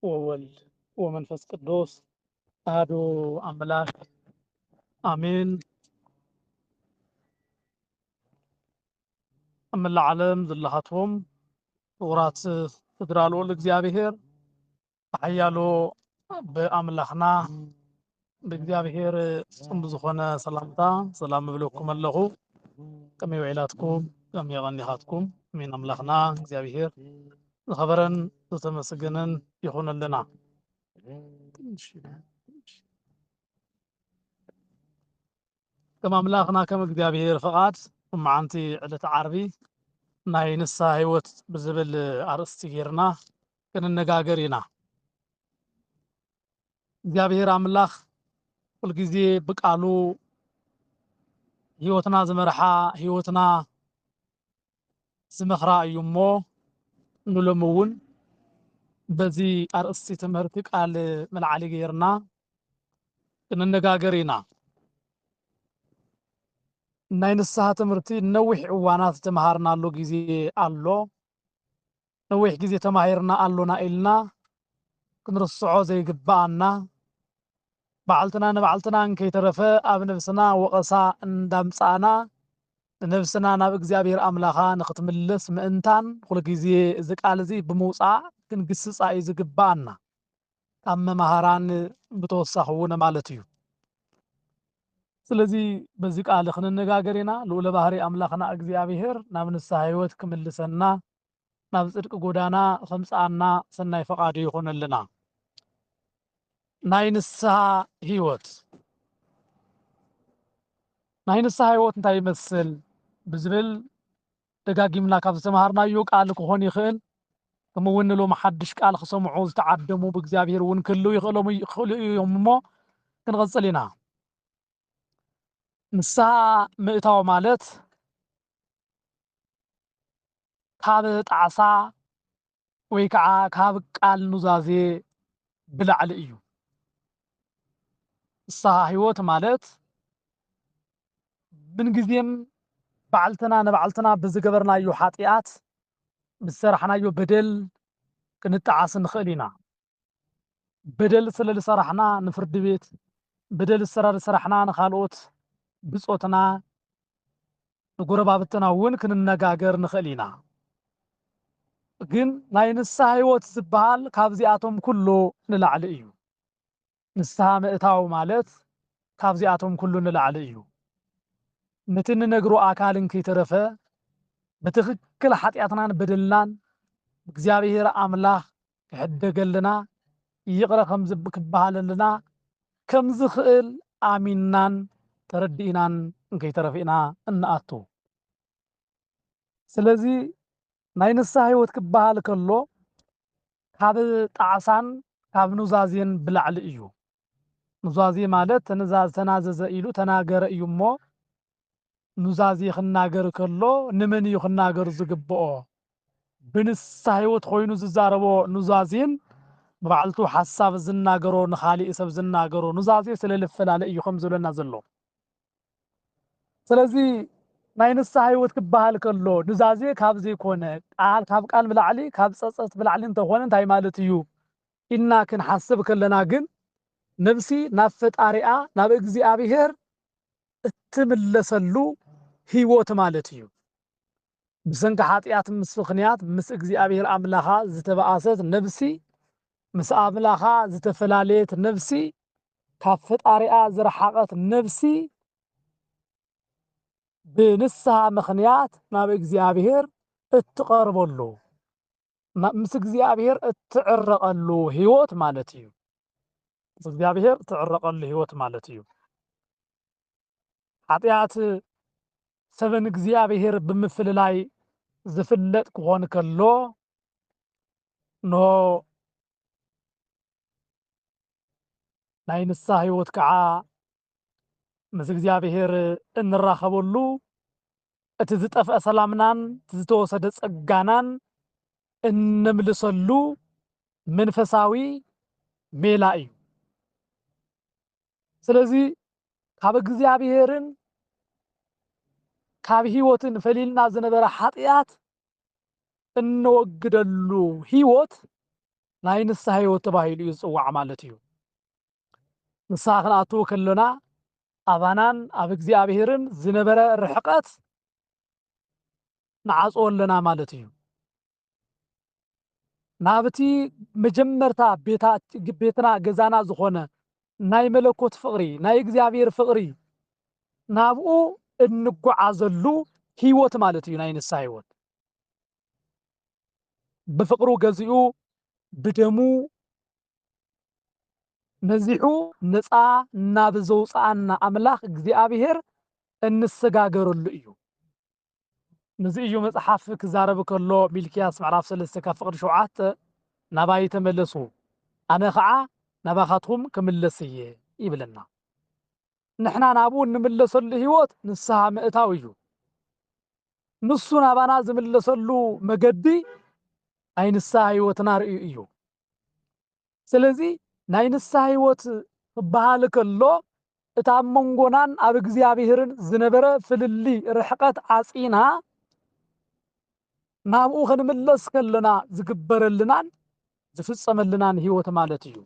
ወወልድ ወመንፈስ ቅዱስ ኣሐዱ ኣምላክ ኣሜን። ኣብ መላእ ዓለም ዘለኻትኩም ፍቑራት ስድራ ልዑል እግዚኣብሔር ብሓያሎ ብኣምላኽና ብእግዚኣብሔር ጽምብ ዝኾነ ሰላምታ ሰላም እብለኩም ኣለኹ። ከመይ ውዒላትኩም? ከመይ ቀኒኻትኩም? ኣሜን። ኣምላኽና እግዚኣብሔር ዝኸበረን ዝተመስገነን ይኹነልና። ከም ኣምላኽና ከም እግዚኣብሔር ፍቓድ፣ መዓንቲ ዕለተ ዓርቢ ናይ ንስሓ ህይወት ብዝብል ኣርእስቲ ጌርና ክንነጋገር ኢና። እግዚኣብሔር ኣምላኽ ኩልግዜ ብቃሉ ህይወትና ዝመርሓ፣ ህይወትና ዝመኽራ እዩ እሞ፣ ንሎሚ እውን በዚ ኣርእስቲ ትምህርቲ ቃል መልዓሊ ጌርና ክንነጋገር ኢና። ናይ ንስሓ ትምህርቲ ነዊሕ እዋናት ዝተምሃርናሉ ግዜ ኣሎ። ነዊሕ ግዜ ተማሂርና ኣሎና ኢልና ክንርስዖ ዘይግብኣና፣ ባዕልትና ንባዕልትና እንከይተረፈ ኣብ ነብስና ወቐሳ እንዳምጻእና፣ ንነብስና ናብ እግዚኣብሔር ኣምላኻ ንኽትምልስ ምእንታን፣ ኩሉ ግዜ እዚ ቃል እዚ ብምውጻእ ክንግስጻ እዩ ዝግብኣና። ካብ መማህራን ብተወሳኺ እውን ማለት እዩ። ስለዚ በዚ ቃል ክንነጋገር ኢና። ልዑለ ባህሪ ኣምላኽና እግዚኣብሔር ናብ ንስሓ ህይወት ክምልሰና፣ ናብ ጽድቂ ጎዳና ኸምጽኣና ሰናይ ፈቓዱ ይኹነልና። ናይ ንስሓ ህይወት፣ ናይ ንስሓ ህይወት እንታይ ይመስል ብዝብል ደጋጊምና ካብ ዝተምሃርናዮ ቃል ክኾን ይኽእል። ከምኡ እውን ንሎም ሓድሽ ቃል ክሰምዑ ዝተዓደሙ ብእግዚኣብሔር እውን ክህልው ይኽእሎም-፣ ይኽእሉ እዮም እሞ ክንቐጽል ኢና። ንስሓ ምእታው ማለት ካብ ጣዕሳ ወይ ከዓ ካብ ቃል ኑዛዜ ብላዕሊ እዩ። ንስሓ ህይወት ማለት ምንግዜም ባዕልትና ንባዕልትና ብዝገበርናዮ ሓጢኣት፣ ብዝሰራሕናዮ በደል ክንጠዓስ ንኽእል ኢና። በደል ስለ ዝሰራሕና ንፍርዲ ቤት፣ በደል ስለ ዝሰራሕና ንኻልኦት ብጾትና፣ ንጎረባብትና እውን ክንነጋገር ንኽእል ኢና። ግን ናይ ንስሓ ህይወት ዝበሃል ካብዚኣቶም ኩሉ ንላዕሊ እዩ። ንስሓ ምእታው ማለት ካብዚኣቶም ኩሉ ንላዕሊ እዩ። ነቲ እንነግሮ ኣካል እንከይተረፈ ብትኽክል ሓጢኣትናን በደልናን እግዚኣብሔር ኣምላኽ ክሕደገልና፣ ይቕረ ከም ዝብ-፣ ክበሃለልና ከም ዝኽእል ኣሚንናን ተረዲእናን እንከይተረፈ ኢና እንኣቱ። ስለዚ ናይ ንስሓ ህይወት ክበሃል ከሎ ካብ ጣዕሳን ካብ ኑዛዜን ብላዕሊ እዩ። ኑዛዜ ማለት ተነዛ-፣ ተናዘዘ ኢሉ ተናገረ እዩ እሞ፣ ኑዛዜ ክናገር ከሎ ንመን እዩ ክናገር ዝግብኦ? ብንስሓ ህይወት ኮይኑ ዝዛረቦ ኑዛዜን ብባዕልቱ ሓሳብ ዝናገሮ ንኻሊእ ሰብ ዝናገሮ ኑዛዜ ስለ ልፈላለ እዩ ከም ዝብለና ዘሎ። ስለዚ ናይ ንስሓ ህይወት ክበሃል ከሎ ኑዛዜ ካብ ዘይኮነ፣ ቃል ካብ ቃል ብላዕሊ፣ ካብ ጸጸት ብላዕሊ እንተኾነ እንታይ ማለት እዩ ኢልና ክንሓስብ ከለና ግን፣ ነብሲ ናብ ፈጣሪኣ ናብ እግዚኣብሔር እትምለሰሉ ህይወት ማለት እዩ። ብሰንኪ ሓጢኣት ምስ ምኽንያት ምስ እግዚኣብሔር ኣምላኻ ዝተበኣሰት ነብሲ፣ ምስ ኣምላኻ ዝተፈላለየት ነብሲ፣ ካብ ፈጣሪኣ ዝረሓቐት ነብሲ፣ ብንስሓ ምኽንያት ናብ እግዚኣብሔር እትቐርበሉ፣ ና-፣ ምስ እግዚኣብሔር እትዕረቐሉ ህይወት ማለት እዩ። ምስ እግዚኣብሔር እትዕረቐሉ ህይወት ማለት እዩ። ሓጢኣት ሰብን እግዚኣብሔር ብምፍልላይ ዝፍለጥ ክኾን ከሎ፣ እንሆ ናይ ንስሓ ህይወት ከዓ ምስ እግዚኣብሔር እንራኸበሉ፣ እቲ ዝጠፍአ ሰላምናን እቲ ዝተወሰደ ጸጋናን እነምልሰሉ መንፈሳዊ ሜላ እዩ። ስለዚ ካብ እግዚኣብሔርን ካብ ህይወትን ፈሊልና ዝነበረ ሓጢኣት እነወግደሉ ህይወት ናይ ንስሓ ህይወት ተባሂሉ እዩ ዝጽዋዕ ማለት እዩ። ንስሓ ክንኣትው ከሎና ኣባናን ኣብ እግዚኣብሔርን ዝነበረ ርሕቀት ንዓጽዎ ኣለና ማለት እዩ። ናብቲ መጀመርታ ቤታ-፣ ቤትና ገዛና ዝኾነ ናይ መለኮት ፍቕሪ፣ ናይ እግዚኣብሔር ፍቕሪ ናብኡ እንጓዓዘሉ ህይወት ማለት እዩ ናይ ንስሓ ህይወት። ብፍቕሩ ገዚኡ ብደሙ ነዚሑ ነፃ ናብ ዘውፅኣና ኣምላኽ እግዚኣብሔር እንሰጋገረሉ እዩ። ነዚ እዩ መጽሓፍ ክዛረብ ከሎ ሚልክያስ ምዕራፍ ሰለስተ ካብ ፍቕዲ ሸውዓተ፣ "ናባይ ተመለሱ፣ ኣነ ኸዓ ናባኻትኩም ክምለስ እየ" ይብለና። ንሕና ናብኡ እንምለሰሉ ህይወት ንስሓ ምእታው እዩ። ንሱ ናባና ዝምለሰሉ መገዲ ናይ ንስሓ ህይወትና ርእዩ እዩ። ስለዚ ናይ ንስሓ ህይወት ክበሃል ከሎ፣ እቲ ኣብ መንጎናን ኣብ እግዚኣብሔርን ዝነበረ ፍልልይ ርሕቀት ዓጺና፣ ናብኡ ክንምለስ ከለና ዝግበረልናን ዝፍጸመልናን ህይወት ማለት እዩ።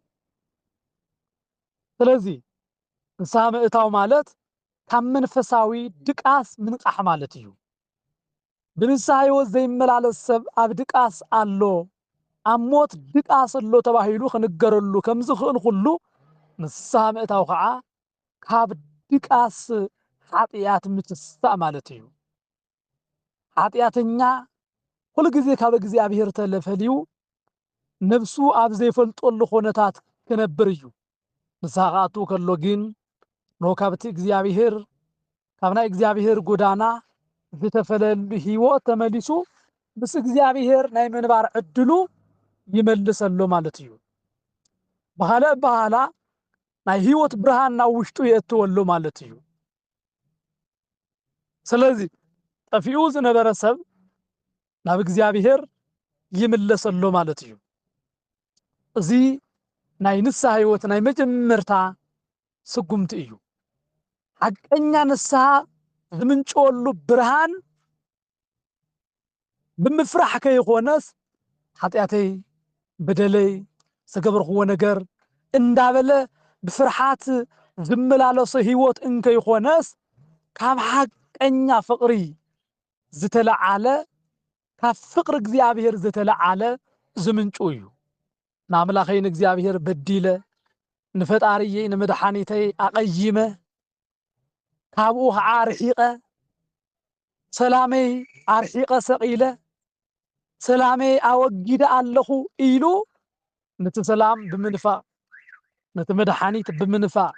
ስለዚ ንስሓ ምእታው ማለት ካብ መንፈሳዊ ድቃስ ምንቃሕ ማለት እዩ። ብንስሓ ህይወት ዘይመላለስ ሰብ ኣብ ድቃስ ኣሎ። ኣብ ሞት ድቃስ ኣሎ ተባሂሉ ክንገረሉ ከም ዝኽእል ኩሉ፣ ንስሓ ምእታው ኸዓ ካብ ድቃስ ሓጢኣት ምትሳእ ማለት እዩ። ሓጢኣተኛ ኩሉ ግዜ ካብ እግዚኣብሔር ተለፈልዩ ነብሱ ኣብ ዘይፈልጠሉ ኾነታት ክነብር እዩ። ንስሓ ክኣቱ ከሎ ግን ኖ ካብቲ እግዚኣብሔር፣ ካብ ናይ እግዚኣብሔር ጎዳና ዝተፈለሉ ህይወት ተመሊሱ ምስ እግዚኣብሔር ናይ ምንባር ዕድሉ ይመልሰሉ ማለት እዩ። ብኻልእ ኣበሃህላ ናይ ህይወት ብርሃን ናብ ውሽጡ የእትወሉ ማለት እዩ። ስለዚ ጠፊኡ ዝነበረ ሰብ ናብ እግዚኣብሔር ይምለሰሉ ማለት እዩ። እዚ ናይ ንስሓ ህይወት ናይ መጀመርታ ስጉምቲ እዩ። ሓቀኛ ንስሓ ዝምንጭወሉ ብርሃን ብምፍራሕ ከይኾነስ፣ ሓጢኣተይ፣ በደለይ፣ ዝተገበርክዎ ነገር እንዳበለ ብፍርሓት ዝመላለሶ ህይወት እንከይኾነስ፣ ካብ ሓቀኛ ፍቕሪ ዝተለዓለ፣ ካብ ፍቕሪ እግዚኣብሔር ዝተለዓለ ዝምንጩ እዩ። ንኣምላኸይ ንእግዚኣብሔር በዲለ፣ ንፈጣሪየይ ንመድሓኒተይ ኣቐይመ፣ ካብኡ ኸዓ ርሒቐ፣ ሰላመይ ኣርሒቐ ሰቒለ፣ ሰላመይ ኣወጊደ ኣለኹ ኢሉ ነቲ ሰላም ብምንፋቕ፣ ነቲ መድሓኒት ብምንፋቕ፣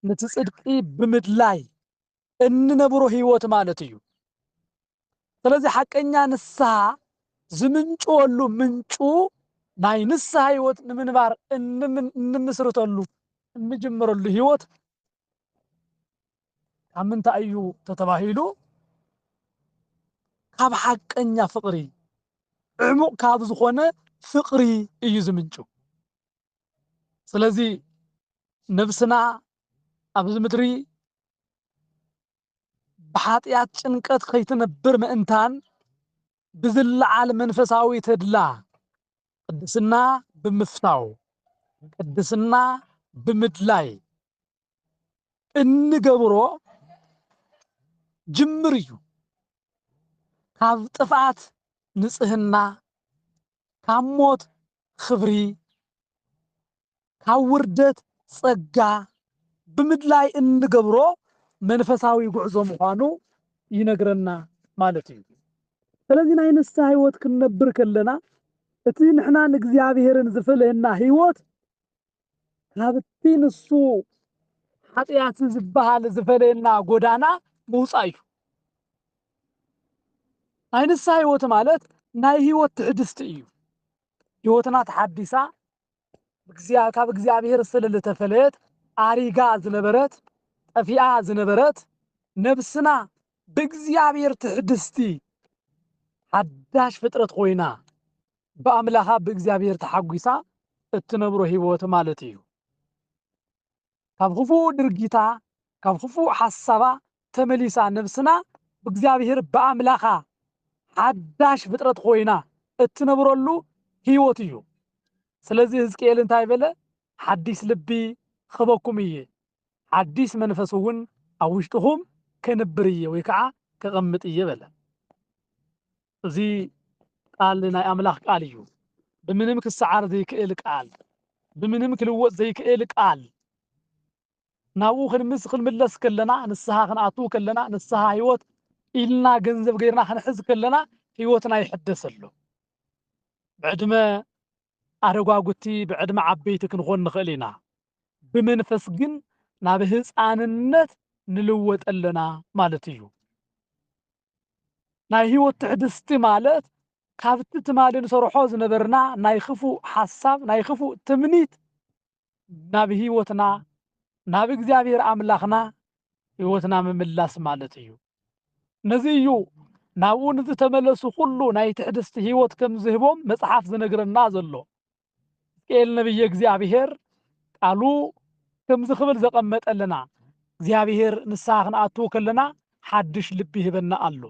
ነቲ ጽድቂ ብምድላይ እንነብሮ ህይወት ማለት እዩ። ስለዚ ሓቀኛ ንስሓ ዝምንጭወሉ ምንጩ ናይ ንስሓ ህይወት ንምንባር እንምን-፣ እንምስርተሉ፣ እንጅምረሉ ህይወት ካብ ምንታይ እዩ ተተባሂሉ? ካብ ሓቀኛ ፍቕሪ፣ ዕሙቕ ካብ ዝኾነ ፍቕሪ እዩ ዝምንጩ። ስለዚ ነብስና ኣብዚ ምድሪ ብሓጢኣት ጭንቀት ከይትነብር ምእንታን ብዝለዓል መንፈሳዊ ተድላ ቅድስና ብምፍታው፣ ቅድስና ብምድላይ እንገብሮ ጅምር እዩ። ካብ ጥፍኣት ንጽህና፣ ካብ ሞት ክብሪ፣ ካብ ውርደት ጸጋ ብምድላይ እንገብሮ መንፈሳዊ ጉዕዞ ምዃኑ ይነግረና ማለት እዩ። ስለዚ ናይ ንስሓ ህይወት ክንነብር ከለና፣ እቲ ንሕናን እግዚኣብሔርን ዝፈለየና ህይወት ካብቲ ንሱ ሓጢኣት ዝበሃል ዝፈለየና ጎዳና ምውጻእ እዩ። ናይ ንስሓ ህይወት ማለት ናይ ህይወት ትዕድስቲ እዩ። ህይወትና ተሓዲሳ፣ ብእግዚኣ-፣ ካብ እግዚኣብሔር ስለ ዝተፈለየት፣ ኣሪጋ ዝነበረት፣ ጠፊኣ ዝነበረት ነብስና ብእግዚኣብሔር ትዕድስቲ ሓዳሽ ፍጥረት ኮይና፣ ብኣምላኻ ብእግዚኣብሔር ተሓጒሳ እትነብሮ ህይወት ማለት እዩ። ካብ ክፉእ ድርጊታ፣ ካብ ክፉእ ሓሳባ ተመሊሳ ነብስና ብእግዚኣብሔር ብኣምላኻ ሓዳሽ ፍጥረት ኮይና እትነብረሉ ህይወት እዩ። ስለዚ ህዝቅኤል እንታይ በለ? ሓዲስ ልቢ ክህበኩም እየ፣ ሓዲስ መንፈስ እውን ኣብ ውሽጥኹም ከንብር እየ ወይ ከዓ ከቐምጥ እየ በለ። እዚ ቃል ናይ ኣምላኽ ቃል እዩ። ብምንም ክሰዓር ዘይክእል ቃል፣ ብምንም ክልወጥ ዘይክእል ቃል። ናብኡ ክንምስ ክንምለስ ከለና፣ ንስሓ ክንኣትው ከለና፣ ንስሓ ህይወት ኢልና ገንዘብ ገይርና ክንሕዝ ከለና፣ ህይወትና ይሕደስ ኣሎ። ብዕድመ ኣረጓጉቲ፣ ብዕድመ ዓበይቲ ክንኾን ንኽእል ኢና። ብመንፈስ ግን ናብ ህፃንነት ንልወጥ ኣለና ማለት እዩ። ናይ ህይወት ትሕድስቲ ማለት ካብቲ ትማሊ ንሰርሖ ዝነበርና ናይ ክፉእ ሓሳብ፣ ናይ ክፉእ ትምኒት ናብ ህይወትና፣ ናብ እግዚኣብሔር ኣምላኽና ህይወትና ምምላስ ማለት እዩ። ነዚ እዩ ናብኡ ንዝተመለሱ ኩሉ ናይ ትሕድስቲ ህይወት ከም ዝህቦም መጽሓፍ ዝነግረና ዘሎ። ሕዝቅኤል ነቢየ እግዚኣብሔር ቃሉ ከምዚ ክብል ዘቐመጠልና፣ እግዚኣብሔር ንስሓ ክንኣትው ከለና ሓድሽ ልቢ ይህበና ኣሎ።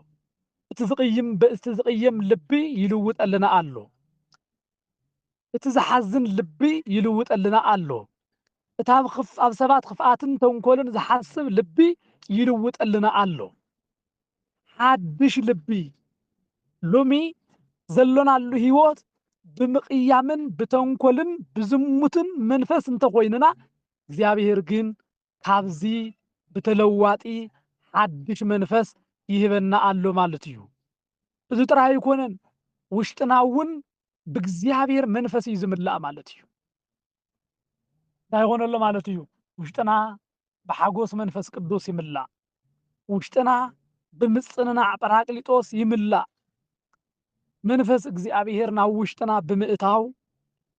እቲ ዝቕይም፣ እቲ ዝቕየም ልቢ ይልውጠልና ኣሎ። እቲ ዝሓዝን ልቢ ይልውጠልና ኣሎ። እቲ ኣብ ክፍ-፣ ኣብ ሰባት ክፍኣትን ተንኮልን ዝሓስብ ልቢ ይልውጠልና ኣሎ። ሓድሽ ልቢ። ሎሚ ዘሎናሉ ህይወት ብምቕያምን ብተንኮልን ብዝሙትን መንፈስ እንተኾይንና፣ እግዚኣብሔር ግን ካብዚ ብተለዋጢ ሓድሽ መንፈስ ይህበና ኣሎ ማለት እዩ። እዚ ጥራይ ኣይኮነን፣ ውሽጥና እውን ብእግዚኣብሔር መንፈስ እዩ ዝምላእ ማለት እዩ። እንታይ ይኾነሎ ማለት እዩ? ውሽጥና ብሓጎስ መንፈስ ቅዱስ ይምላእ። ውሽጥና ብምጽንናዕ ጳራቅሊጦስ ይምላእ። መንፈስ እግዚኣብሔር ናብ ውሽጥና ብምእታው፣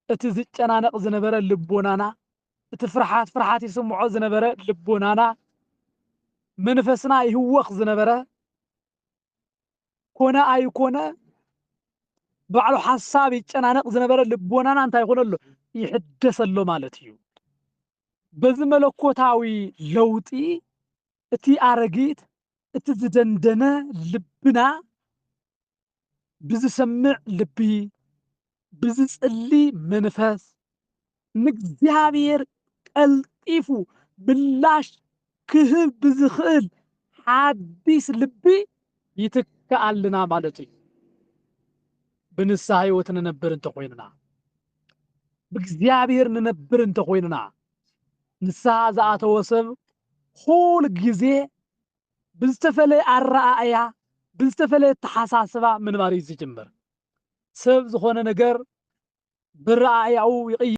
እቲ ዝጨናነቕ ዝነበረ ልቦናና፣ እቲ ፍርሓት፣ ፍርሓት ይስምዖ ዝነበረ ልቦናና፣ መንፈስና ይህወኽ ዝነበረ፣ ኮነ ኣይኮነ፣ ባዕሉ ሓሳብ ይጨናነቕ ዝነበረ ልቦናና እንታይ ይኾነሎ? ይሕደሰሎ ማለት እዩ። በዚ መለኮታዊ ለውጢ፣ እቲ ኣረጊት፣ እቲ ዝደንደነ ልብና ብዝሰምዕ ልቢ፣ ብዝጽሊ መንፈስ፣ ንእግዚኣብሔር ቀልጢፉ ምላሽ ክህብ ብዝኽእል ሓዲስ ልቢ ይትከኣልና ማለት እዩ። ብንስሓ ህይወት ንነብር እንተኾይንና፣ ብእግዚኣብሔር ንነብር እንተኾይንና፣ ንስሓ ዝኣተወ ሰብ ኩሉ ግዜ ብዝተፈለየ ኣረኣእያ፣ ብዝተፈለየ ኣተሓሳስባ ምንባር እዩ ዝጅምር። ሰብ ዝኾነ ነገር ብረኣእያኡ ይቕይር።